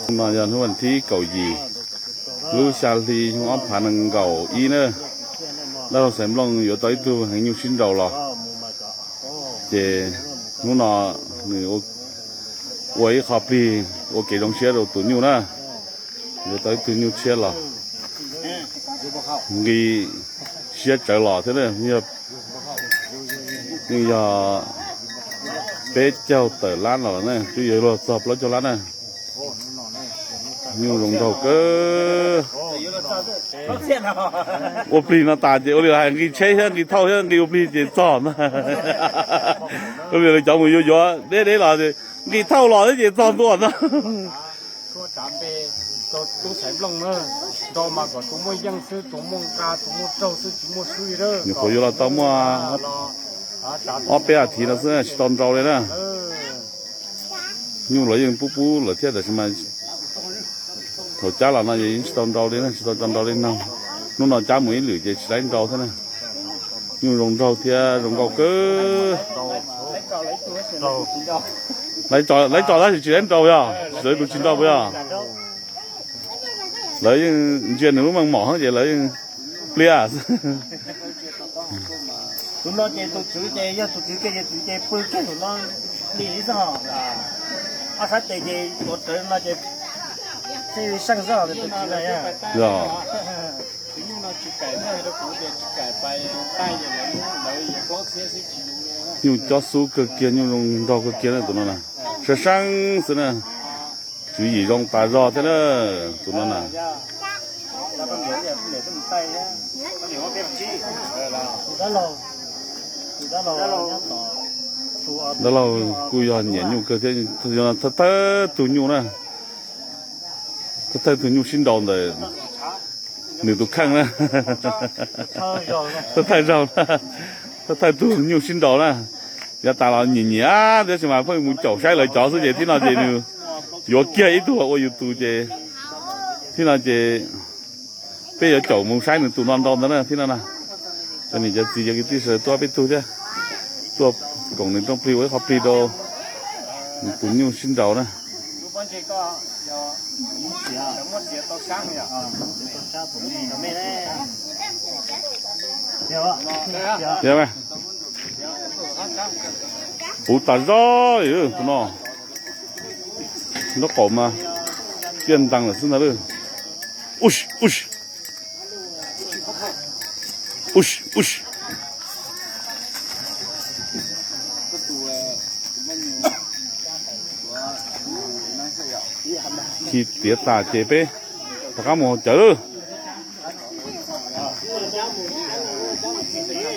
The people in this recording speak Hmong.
Hnub no yog hnub vas thib kaum yim lub xya hli xyoo ob phav nees nkaum ib na. Dab laug Xaiv Nplooj yuav tau ib tug heev nyuj sib nraus los, ces hnub no nws ua ib qho plig ua kev zoo siab rau tus nyuj na. Yuav tau ib tug nyuj tshiab los nqi siab tsawv los thiab, yeej yog peb caug tawm lab no los na, twb yuav luag txog plaub caug lab na. Nyuj zoo nraug kawg. Ua plig no tas ces ua li hais nqi tsheb thiab nqi thauj thiab nqi ua plig ces txog ntag. Ua li lawv cov mus yuav yuav deb deb los nqi thauj los thiab ces txog ntua ntag. Nyuam qhuav yuav los tau muaj ob peb as thiv no xwb tsis tau nrau li na. Nyuj los yeej pub pub lawm thiab tab sis mas thaum cab los no yeej tsis tau nrau li na, tsis tau tso nrau li no. Hnub no cab mus ib lwm ces tsis laib nrau thiab na. Nyuj zoo nraug thiab zoo nkauj kawg. Lawv tso tab sis tsis laib nrau yog, lawv tus tsis nrau puas yog? Lawv yeej ntsia nws lub meej mom ces lawv yeej pliaj xwb. Tus no ces tus tswv ces yog tus tswv kiag ces tus tswv ces pw kiag tus no li xwb os. Ob sab tes ces tuav rawv no ces seej xwb os. Yog. Nyuj cob xub kawg kiag, nyuj zoo nraug kawg kiag na tus no na. Seej seej xwb na. Tswv yim zoo tas zog thiab na tus no na. Dab laug kuj yog nyiam nyuj kawg thiab, thawj thawj tug nyuj na, thawj thawj tug nyuj sib nraus ntawm nws tus kheej na. Thawj thawj zaug na, thawj thawj tug nyuj sib nraus na. Yav tas los nyiam nyiam tab sis mas pheej mus caum saib lawv cov xwb ces thib no ces nws yuav kiag ib tug ua yus tus ces thib no ces peb yuav caum mus saib nws tus no nrau ntawd na thib no na. Cov niam cov txiv cov kwv tij sawv daws tuaj peb tug thiab, tuaj koom nws rooj plig ua ib qho plig rau nws tus nyuj sib nraus na. Puv tas zog li tus no, nraub qaum mas tiaj ntees lawm xwb ntag. Uj, uj, uj, uj. Khi tiav tas ces peb rov qab mus haus cawv lawm.